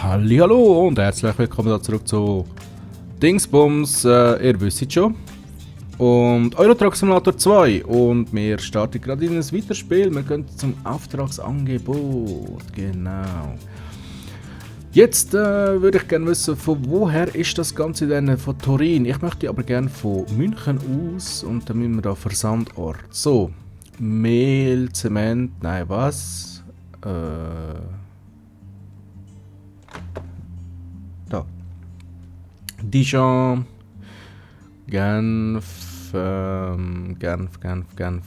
Hallo und herzlich willkommen da zurück zu Dingsbums, ihr wisst schon. Und Euro Truck Simulator 2 und wir starten gerade in ein weiteres Spiel. Wir gehen zum Auftragsangebot, genau. Jetzt würde ich gerne wissen, von woher ist das Ganze denn? Von Turin. Ich möchte aber gerne von München aus und dann müssen wir da Versandort. So, Mehl, Zement, nein was? Da. Dijon, Genf,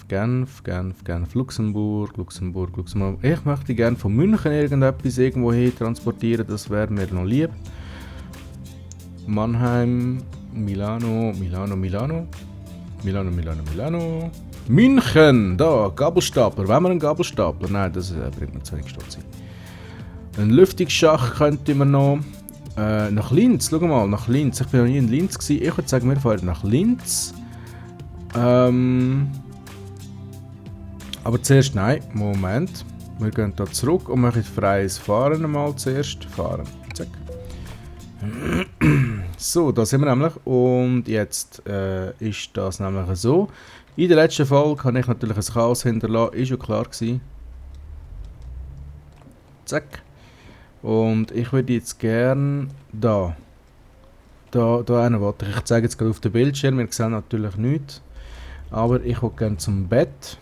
Genf, Luxemburg. Ich möchte gerne von München irgendetwas irgendwo hin transportieren, das wäre mir noch lieb. Mannheim, Milano. München, da, Gabelstapler. Wollen wir einen Gabelstapler? Nein, das bringt mir zu wenig Stolz. Ein Lüftungsschacht könnte man noch. Nach Linz, schau mal, nach Linz. Ich bin noch nie in Linz gewesen. Ich würde sagen, wir fahren nach Linz. Aber zuerst, nein, Moment. Wir gehen hier zurück und machen freies Fahren mal zuerst. Fahren, zack. So, da sind wir nämlich. Und jetzt ist das nämlich so. In der letzten Folge habe ich natürlich ein Chaos hinterlassen, ist ja klar gewesen. Zack. Und ich würde jetzt gerne da einen wollte ich zeige jetzt gerade auf dem Bildschirm, wir sehen natürlich nichts, aber ich würde gerne zum Bett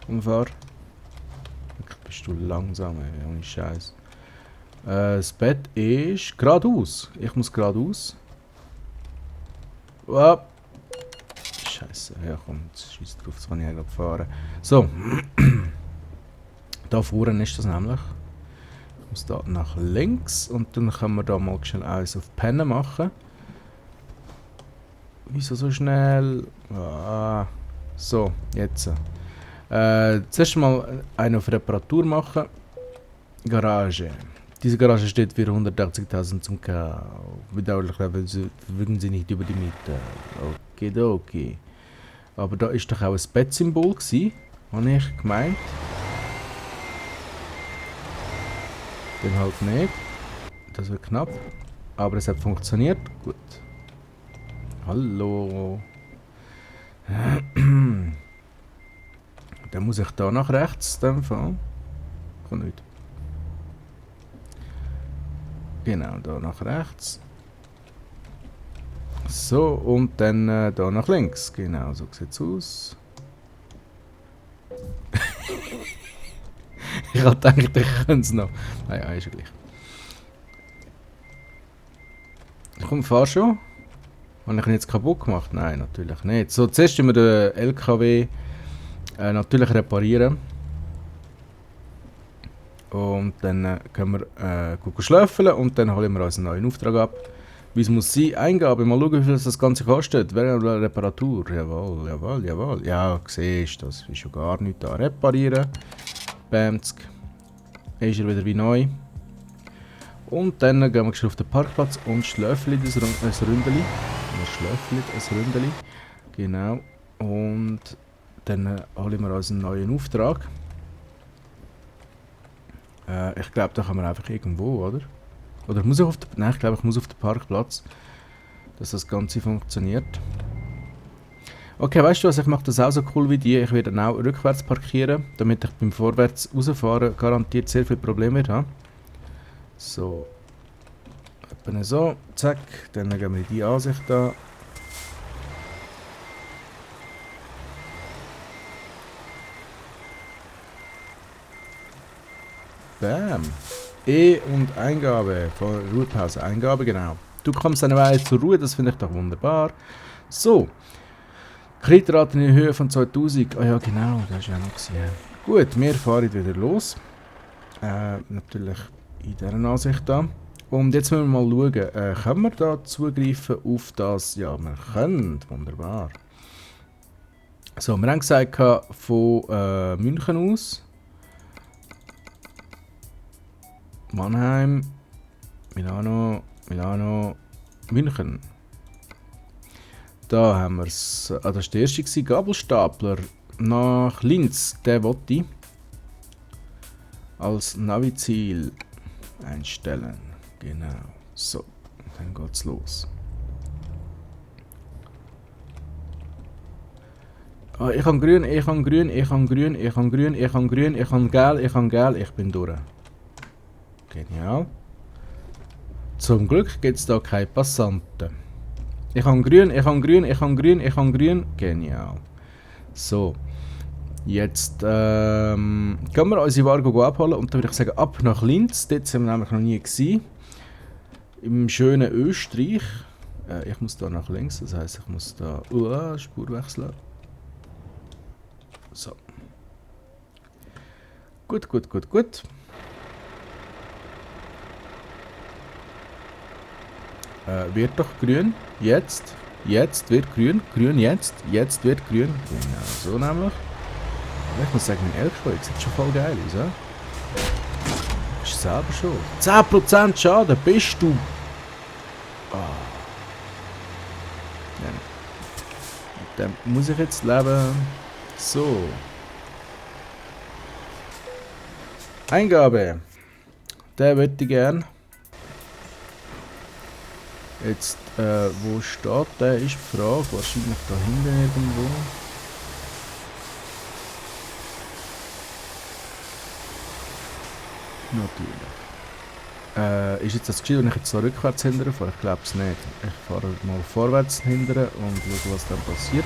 und fahr. Bist du langsam, ey, ohne Scheiß. Das Bett ist geradeaus, ich muss geradeaus. Oh. Scheiße, ja komm, scheiß drauf, das kann ich ja gerade fahren. So. Da vorne ist das nämlich. Ich muss da nach links und dann können wir da mal schnell eins auf Pennen machen. Wieso so schnell? Ah, so, jetzt. Zuerst mal einen auf Reparatur machen. Garage. Diese Garage steht für 180.000 zum Kauf. Bedauerlich verfügen Sie nicht über die Miete. Okay. Aber da ist doch auch ein Bettsymbol gewesen, habe ich gemeint. Den halt nicht. Das wird knapp. Aber es hat funktioniert. Gut. Hallo. Dann muss ich da nach rechts. Dann fahren. Kommt nicht. Genau, da nach rechts. So, und dann da nach links. Genau, so sieht es aus. Ich habe gedacht, ich könnte es noch. Naja, ist ja gleich. Komm, fahr schon. Habe ich ihn jetzt kaputt gemacht? Nein, natürlich nicht. So, zuerst müssen wir den LKW natürlich reparieren. Und dann können wir schlöffeln und dann holen wir uns einen neuen Auftrag ab. Wie es muss sein, Eingabe, mal schauen, wie viel das Ganze kostet. Während der Reparatur. Jawohl. Ja, siehst du, das ist schon gar nicht da. Reparieren. Bamsk. Ist er wieder wie neu. Und dann gehen wir auf den Parkplatz und schlöffeln ein Ründeli. Wir schlöffeln ein Ründeli. Genau. Und dann holen wir uns einen neuen Auftrag. Ich glaube, da kann man einfach irgendwo, oder? Oder muss ich auf den... Nein, ich glaube, ich muss auf den Parkplatz. Dass das Ganze funktioniert. Okay, weißt du was, ich mache das auch so cool wie die. Ich werde dann auch rückwärts parkieren, damit ich beim Vorwärts rausfahren garantiert sehr viele Probleme habe. So. Etwa so. Zack. Dann gehen wir in die Ansicht da. Bam. E und Eingabe. Von Ruhepause. Eingabe, genau. Du kommst eine Weile zur Ruhe, das finde ich doch wunderbar. So. Kreditrate in Höhe von 2000. Ah ja, genau, das ist ja noch gesehen. Gut, wir fahren wieder los. Natürlich in dieser Ansicht da. Und jetzt müssen wir mal schauen, können wir da zugreifen auf das? Ja, wir können. Wunderbar. So, wir haben gesagt, von München aus. Mannheim, Milano, München. Da haben wir es. Das war der erste, Gabelstapler nach Linz, der wollte ich. als Navi-Ziel einstellen. Genau. So, dann geht's los. Oh, ich habe grün, ich habe grün, ich habe grün, ich habe grün, ich habe grün, ich habe gelb, ich habe gelb, ich bin durch. Genial. Zum Glück gibt es da keine Passanten. Ich habe grün, ich habe grün, ich habe grün, ich habe grün. Genial. So. Jetzt gehen wir unsere Ware abholen und dann würde ich sagen, ab nach Linz. Dort sind wir nämlich noch nie gewesen. Im schönen Österreich. Ich muss da nach links, das heisst, ich muss da Spur wechseln. So. Gut, gut, gut, gut. Wird doch grün. Jetzt. Jetzt wird grün. Grün jetzt. Jetzt wird grün. Genau, so nämlich. Ich muss sagen, mein Elfschweig sieht schon voll geil aus, ja? Ist selber schon. 10% Schaden, bist du. Oh. Ja. Mit dem muss ich jetzt leben. So. Eingabe. Den würde ich gern. Jetzt, wo steht der, ist die Frage. Wahrscheinlich da hinten irgendwo. Natürlich. Ist jetzt das geschehen, wenn ich jetzt so rückwärts hindere fahre? Ich glaube es nicht. Ich fahre mal vorwärts hindere und schaue, was dann passiert.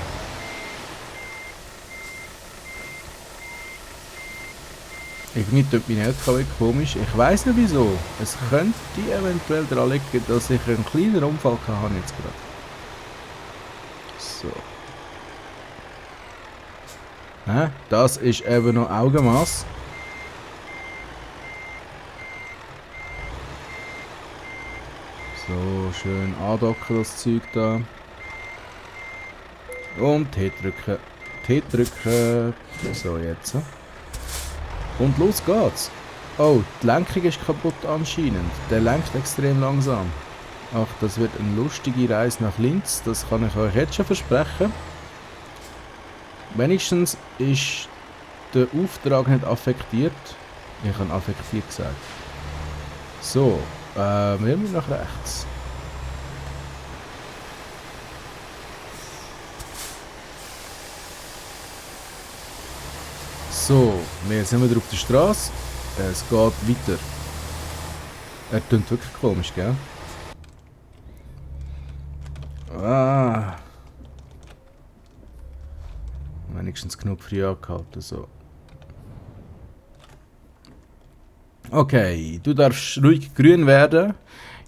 Irgendwie tut mein LKW komisch. Ich weiss nicht wieso. Es könnte eventuell daran liegen, dass ich einen kleinen Unfall hatte jetzt gerade. So. Das ist eben noch Augenmaß. So, schön andocken das Zeug da. Und T drücken. T drücken. So, jetzt. Und los geht's. Oh, die Lenkung ist kaputt anscheinend. Der lenkt extrem langsam. Ach, das wird eine lustige Reise nach Linz. Das kann ich euch jetzt schon versprechen. Wenigstens ist der Auftrag nicht affektiert. Ich habe affektiert gesagt. So. Wir müssen nach rechts. So, wir sind wieder auf der Straße. Es geht weiter. Er klingt wirklich komisch, gell? Wenigstens genug früh angehalten, so. Okay, du darfst ruhig grün werden.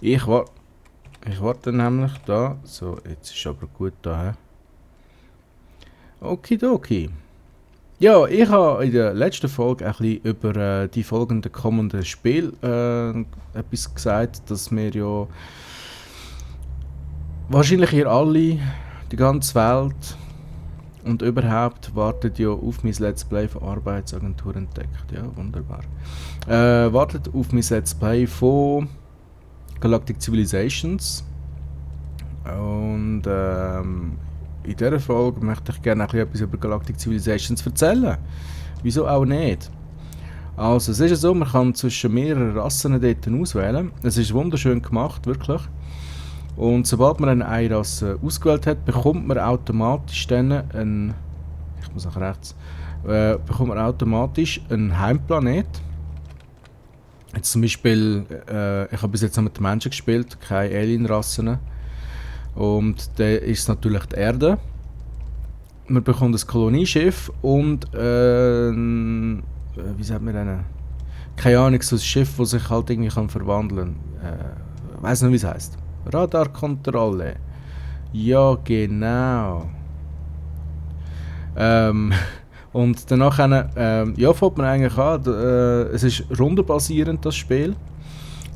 Ich warte nämlich da. So, jetzt ist aber gut da. Okidoki. Ja, ich habe in der letzten Folge ein bisschen über die folgenden kommenden Spiele etwas gesagt, dass wir ja wahrscheinlich ihr alle, die ganze Welt und überhaupt wartet ja auf mein Let's Play von Arbeitsagentur entdeckt. Ja, wunderbar. Wartet auf mein Let's Play von Galactic Civilizations. Und in dieser Folge möchte ich gerne etwas über Galactic Civilizations erzählen. Wieso auch nicht? Also, es ist ja so, man kann zwischen mehreren Rassen dort auswählen. Es ist wunderschön gemacht, wirklich. Und sobald man eine Rasse ausgewählt hat, bekommt man automatisch dann einen... Ich muss nach rechts. Bekommt man automatisch einen Heimplanet. Jetzt zum Beispiel, ich habe bis jetzt noch mit Menschen gespielt, keine Alien-Rassen. Und dann ist es natürlich die Erde. Man bekommt ein Kolonieschiff und wie sagt man denn? Keine Ahnung, so ein Schiff, das sich halt irgendwie kann verwandeln kann. Weiss nicht, wie es heisst. Radarkontrolle. Ja, genau. Und danach fängt man eigentlich an. Es ist rundenbasierend, das Spiel.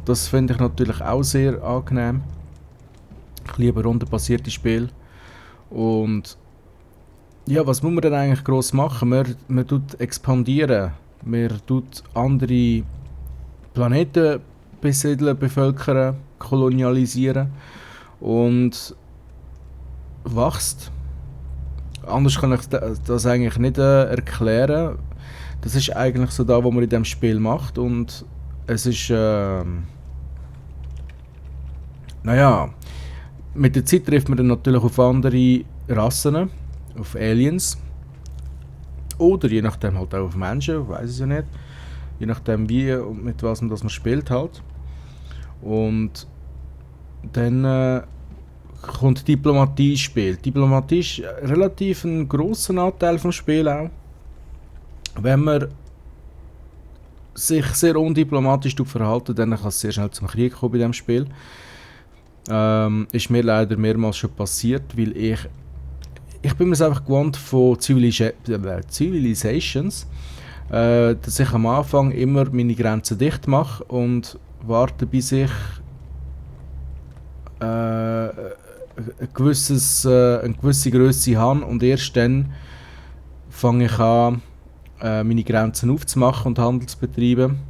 Das finde ich natürlich auch sehr angenehm. Ich liebe rundenbasierte Spiele. Und ja, was muss man denn eigentlich gross machen? Man tut expandieren. Man tut andere Planeten besiedeln, bevölkern, kolonialisieren und wächst. Anders kann ich das eigentlich nicht erklären. Das ist eigentlich so da, was man in diesem Spiel macht und es ist, naja, mit der Zeit trifft man dann natürlich auf andere Rassen, auf Aliens oder je nachdem halt auch auf Menschen, weiß ich ja nicht, je nachdem wie und mit was man spielt halt. Und dann kommt Diplomatie ins Spiel. Diplomatie ist relativ ein grosser Anteil vom Spiel auch. Wenn man sich sehr undiplomatisch verhalten, dann kann es sehr schnell zum Krieg kommen bei diesem Spiel. Ist mir leider mehrmals schon passiert, weil ich bin mir es einfach gewohnt von Civilizations, dass ich am Anfang immer meine Grenzen dicht mache und warte, bis ich eine gewisse Größe habe und erst dann fange ich an, meine Grenzen aufzumachen und Handel zu betreiben.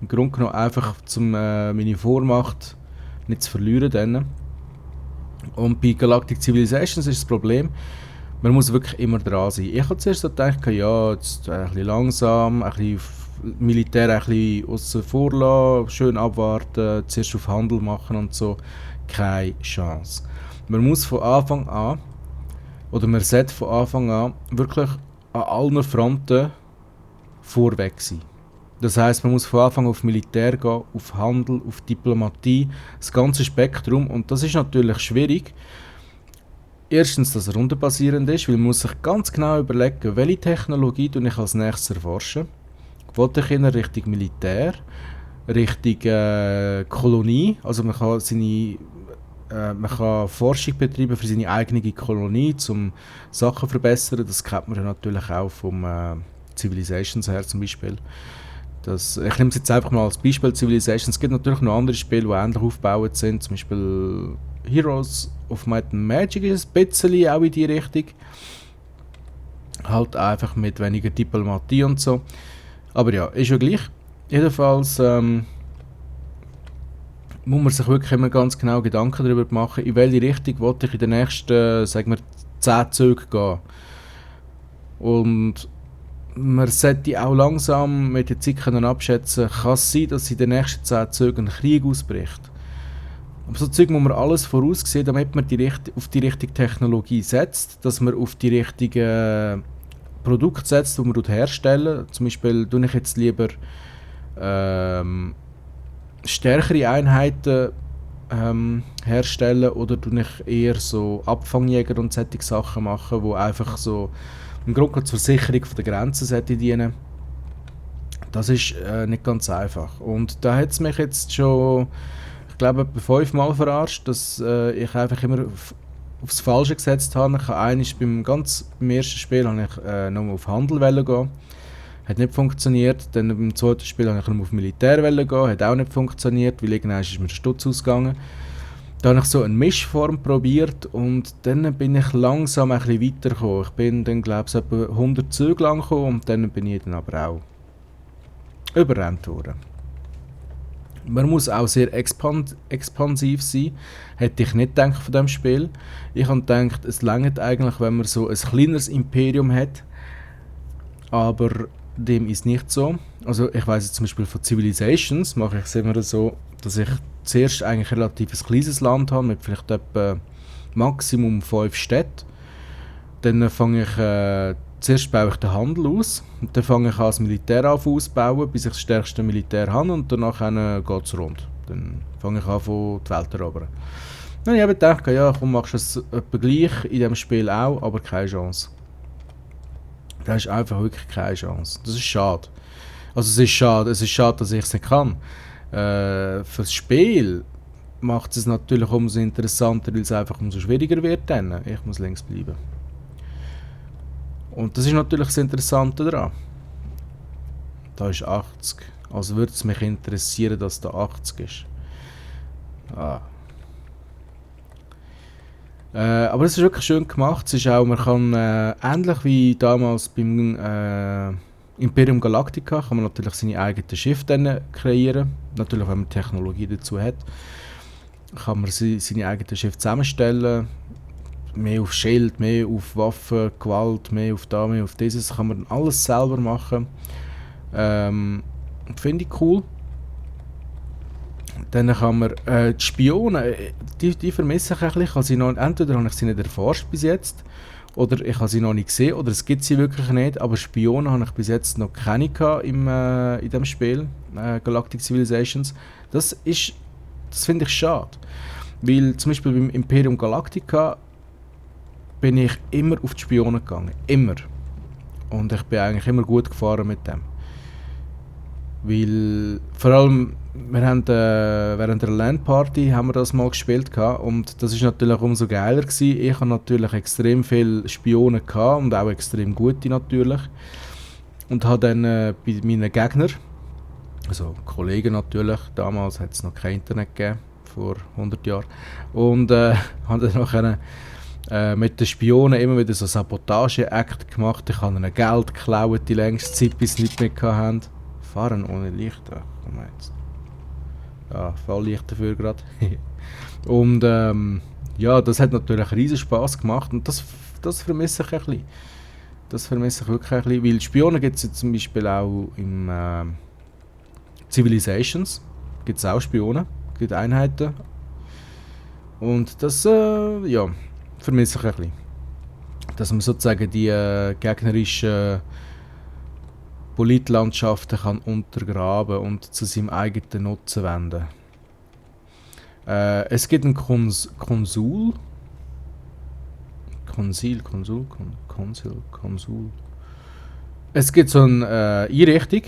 Im Grunde genommen einfach, um meine Vormacht nicht zu verlieren. Dann. Und bei Galactic Civilizations ist das Problem, man muss wirklich immer dran sein. Ich habe zuerst so gedacht, ja, jetzt ein bisschen langsam, ein bisschen Militär ein bisschen aussen vor lassen, schön abwarten, zuerst auf Handel machen und so. Keine Chance. Man muss von Anfang an, oder man sollte von Anfang an wirklich an allen Fronten vorweg sein. Das heisst, man muss von Anfang auf Militär gehen, auf Handel, auf Diplomatie, das ganze Spektrum. Und das ist natürlich schwierig. Erstens, dass er rundenbasierend ist, weil man muss sich ganz genau überlegen, welche Technologie ich als nächstes erforschen. Wollte ich in Richtung Militär, Richtung Kolonie, also man kann Forschung betreiben für seine eigene Kolonie, um Sachen zu verbessern. Das kennt man ja natürlich auch vom Civilizations her zum Beispiel. Ich nehme es jetzt einfach mal als Beispiel Civilizations. Es gibt natürlich noch andere Spiele, die ähnlich aufgebaut sind. Zum Beispiel Heroes of Might and Magic ist ein bisschen auch in die Richtung. Halt einfach mit weniger Diplomatie und so. Aber ja, ist ja gleich. Jedenfalls muss man sich wirklich immer ganz genau Gedanken darüber machen, in welche Richtung wollte ich in den nächsten, sagen wir, 10 Zügen gehen. Und man sollte auch langsam mit der Zeit können abschätzen, kann es sein, dass in den nächsten 10 Zügen ein Krieg ausbricht. Aber so Zeug muss man alles voraussehen, damit man auf die richtige Technologie setzt, dass man auf die richtigen Produkte setzt, die man herstellen. Zum Beispiel tue ich jetzt lieber stärkere Einheiten herstellen oder tue ich eher so Abfangjäger und solche Sachen machen, die einfach so im Grunde zur Sicherung der Grenzen dienen. Das ist nicht ganz einfach. Und da hat es mich jetzt schon, ich glaube, etwa 5 Mal verarscht, dass ich einfach immer aufs Falsche gesetzt habe. Beim ersten Spiel habe ich nochmal auf Handel gehen. Hat nicht funktioniert. Dann beim zweiten Spiel habe ich nur auf Militär gehen. Hat auch nicht funktioniert, weil irgendwann ist mir der Stutz ausgegangen. Da habe ich so eine Mischform probiert und dann bin ich langsam ein bisschen weitergekommen. Ich bin dann, glaube ich, etwa 100 Züge lang gekommen und dann bin ich dann aber auch überrannt worden. Man muss auch sehr expansiv sein. Hätte ich nicht gedacht von diesem Spiel. Ich habe gedacht, es reicht eigentlich, wenn man so ein kleineres Imperium hat. Aber dem ist nicht so. Also ich weiss jetzt zum Beispiel von Civilizations mache ich es immer so, dass ich zuerst eigentlich relativ ein kleines Land habe, mit vielleicht etwa Maximum 5 Städten. Dann zuerst baue ich den Handel aus und dann fange ich an, das Militär auszubauen, bis ich das stärkste Militär habe und danach geht es rund. Dann fange ich an, die Welt zu erobern. Dann habe ich gedacht, ja, komm, machst du es etwa gleich in diesem Spiel auch, aber keine Chance. Da ist einfach wirklich keine Chance. Das ist schade. Also es ist schade, dass ich es nicht kann. Fürs Spiel macht es natürlich umso interessanter, weil es einfach umso schwieriger wird dann. Ich muss links bleiben. Und das ist natürlich das Interessante daran. Da ist 80. Also würde es mich interessieren, dass da 80 ist. Aber es ist wirklich schön gemacht. Es ist auch, man kann ähnlich wie damals beim Imperium Galactica kann man natürlich seine eigenen Schiffe dann kreieren. Natürlich, wenn man Technologie dazu hat, kann man seine eigenen Schiffe zusammenstellen. mehr auf Schild, mehr auf Waffen, Gewalt, mehr auf da, mehr auf dieses. Kann man alles selber machen. Finde ich cool. Dann kann man die Spione, die vermisse ich ein bisschen. Entweder habe ich sie nicht erforscht bis jetzt, oder ich habe sie noch nicht gesehen, oder es gibt sie wirklich nicht. Aber Spione habe ich bis jetzt noch keine gehabt in diesem Spiel, Galactic Civilizations. Das finde ich schade. Weil zum Beispiel beim Imperium Galactica bin ich immer auf die Spione gegangen. Immer. Und ich bin eigentlich immer gut gefahren mit dem. Weil, vor allem, wir haben während der LAN-Party haben wir das mal gespielt gehabt, und das ist natürlich umso geiler gewesen. Ich habe natürlich extrem viele Spione gehabt und auch extrem gute natürlich. Und habe dann bei meinen Gegnern, also Kollegen natürlich, damals hat es noch kein Internet gegeben, vor 100 Jahren, und habe dann nachher mit den Spionen immer wieder so Sabotage-Act gemacht. Ich habe ihnen Geld geklaut die längste Zeit, bis sie nicht mehr hatten. Fahren ohne Licht, komm jetzt. Ja, Falllicht dafür gerade. Und ja, das hat natürlich riesen Spaß gemacht, und das vermisse ich ein bisschen. Das vermisse ich wirklich ein bisschen, weil Spione gibt es zum Beispiel auch im Civilizations, gibt es auch Spione, gibt Einheiten. Und das, ja, vermisse ich ein bisschen. Dass man sozusagen die gegnerischen Politlandschaften kann untergraben und zu seinem eigenen Nutzen wenden. Es gibt einen Konsul. Es gibt so eine Einrichtung,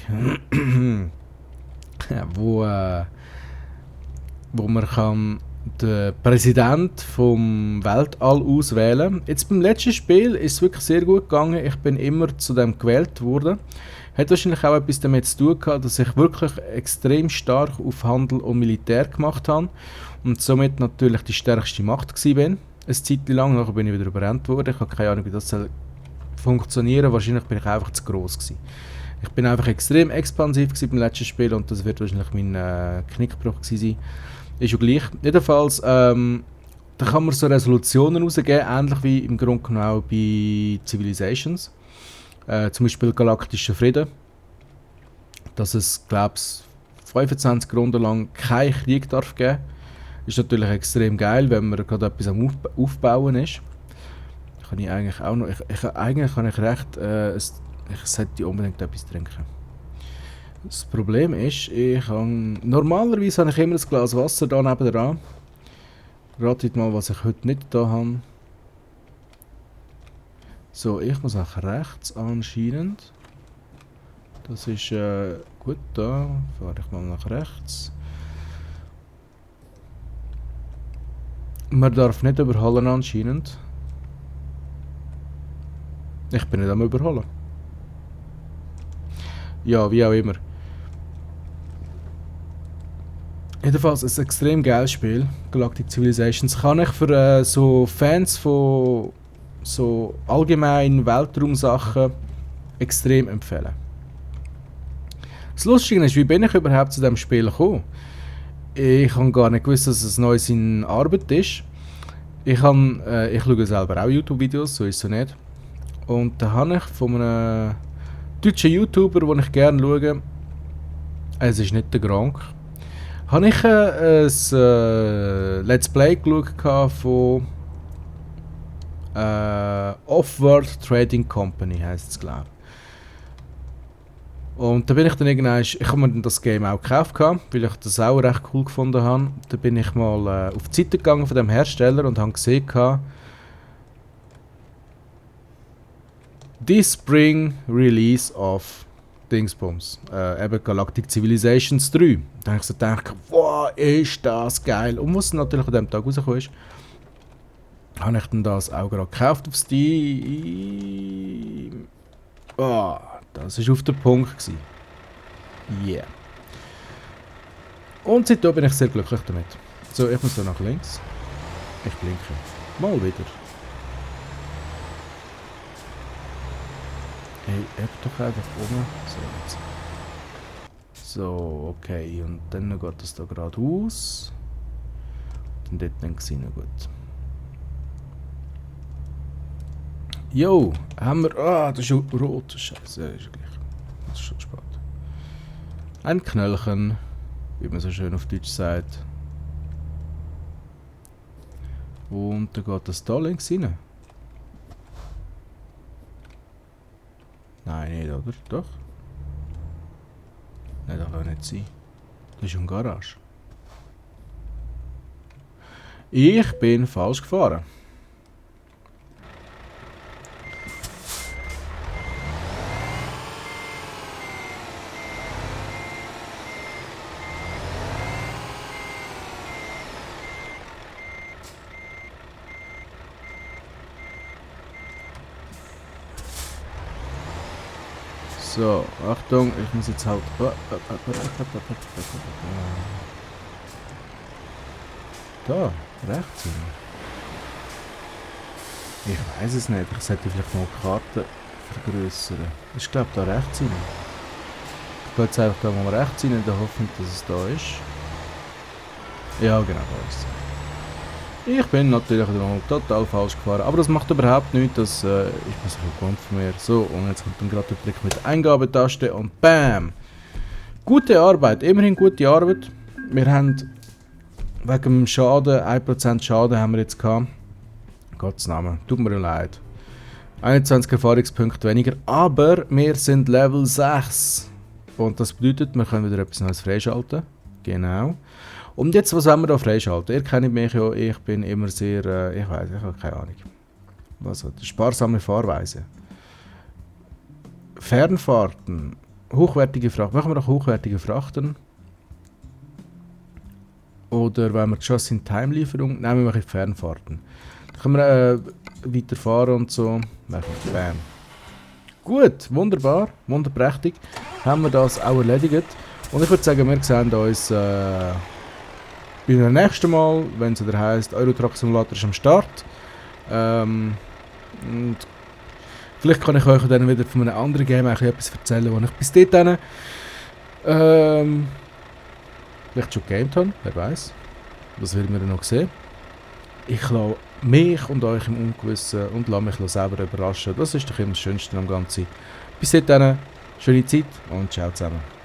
wo man kann den Präsident vom Weltall auswählen. Jetzt beim letzten Spiel ist es wirklich sehr gut gegangen. Ich bin immer zu dem gewählt worden. Hat wahrscheinlich auch etwas damit zu tun gehabt, dass ich wirklich extrem stark auf Handel und Militär gemacht habe und somit natürlich die stärkste Macht gewesen bin. Eine Zeit lang, nachher bin ich wieder überrannt worden. Ich habe keine Ahnung, wie das soll funktionieren. Wahrscheinlich bin ich einfach zu gross gewesen. Ich bin einfach extrem expansiv gewesen beim letzten Spiel, und das wird wahrscheinlich mein Knickbruch gewesen sein. Ist ja gleich. Jedenfalls, da kann man so Resolutionen rausgeben, ähnlich wie im Grunde genommen auch bei Civilizations. Zum Beispiel galaktischer Frieden. Dass es, glaube ich, 25 Runden lang keinen Krieg darf geben. Ist natürlich extrem geil, wenn man gerade etwas am Aufbauen ist. Kann ich eigentlich auch noch. Eigentlich habe ich recht, ich sollte unbedingt etwas trinken. Das Problem ist, normalerweise habe ich immer ein Glas Wasser da nebenan. Ratet mal, was ich heute nicht da habe. So, ich muss nach rechts anscheinend. Das ist gut, da fahre ich mal nach rechts. Man darf nicht überholen anscheinend. Ich bin nicht am Überholen. Ja, wie auch immer. Jedenfalls ein extrem geiles Spiel, Galactic Civilizations. Kann ich für so Fans von so allgemeinen Weltraumsachen extrem empfehlen. Das Lustige ist, wie bin ich überhaupt zu diesem Spiel gekommen? Ich habe gar nicht gewusst, dass es Neues in Arbeit ist. Ich schaue selber auch YouTube-Videos, so ist es nicht. Und da habe ich von einem deutschen YouTuber, den ich gerne schaue, es ist nicht der Gronk, habe ich ein Let's Play geschaut von Off-World Trading Company, heisst es, glaube ich. Und da bin ich dann irgendwann, ich habe mir das Game auch gekauft, weil ich das auch recht cool gefunden habe. Da bin ich mal auf die Seite gegangen von dem Hersteller und habe gesehen, This Spring Release of Dingsbums, eben Galactic Civilizations 3. Da habe ich so gedacht, wow, ist das geil. Und was natürlich an dem Tag rausgekommen ist, habe ich dann das auch gerade gekauft auf Steam. Oh, das war auf den Punkt gewesen. Yeah. Und seitdem bin ich sehr glücklich damit. So, ich muss so nach links. Ich blinke. Mal wieder. Hey, doch einfach oben. So, jetzt. So, okay. Und dann geht es da geradeaus. Und dort dann gesehen, gut. Jo, haben wir... Ah, das ist schon rot. Scheiße, ist ja gleich. Das ist schon spät. Ein Knöllchen, wie man so schön auf Deutsch sagt. Und da geht das da links rein. Nein, nicht, oder? Doch? Nein, das kann nicht sein. Das ist eine Garage. Ich bin falsch gefahren. So, Achtung, ich muss jetzt halt... Da, rechts. Ich weiß es nicht, ich sollte vielleicht mal die Karte vergrößern. Ich glaube da rechts rein. Ich gehe jetzt einfach da mal rechts rein in der Hoffnung, dass es da ist. Ja, genau, da ist es. Ich bin natürlich mal total falsch gefahren, aber das macht überhaupt nichts, das ist mir so gewohnt von mir. So, und jetzt kommt dann gerade der Trick mit der Eingabetaste und BAM! Gute Arbeit, immerhin gute Arbeit. Wir haben wegen dem Schaden, 1% Schaden haben wir jetzt gehabt. Gottes Namen, tut mir leid. 21 Erfahrungspunkte weniger, aber wir sind Level 6. Und das bedeutet, wir können wieder etwas Neues freischalten. Genau. Und jetzt, was wollen wir da freischalten? Ihr kennt mich ja, ich bin immer sehr, ich weiß, ich habe keine Ahnung. Was hat sparsame Fahrweise. Fernfahrten, hochwertige Frachten. Machen wir doch hochwertige Frachten. Oder wenn wir Just-in-Time-Lieferung, nehmen wir Fernfahrten. Dann können wir weiterfahren und so. Machen wir Bam. Gut, wunderbar, wunderprächtig. Haben wir das auch erledigt. Und ich würde sagen, wir sehen uns beim nächsten Mal, wenn es wieder heisst, Euro Truck Simulator ist am Start. Und vielleicht kann ich euch dann wieder von einem anderen Game etwas erzählen, das ich bis dahin vielleicht schon gegamed habe, wer weiß. Das werden wir dann noch sehen. Ich lasse mich und euch im Ungewissen und lasse mich selber überraschen. Das ist doch immer das Schönste am Ganzen. Bis dahin, schöne Zeit und ciao zusammen.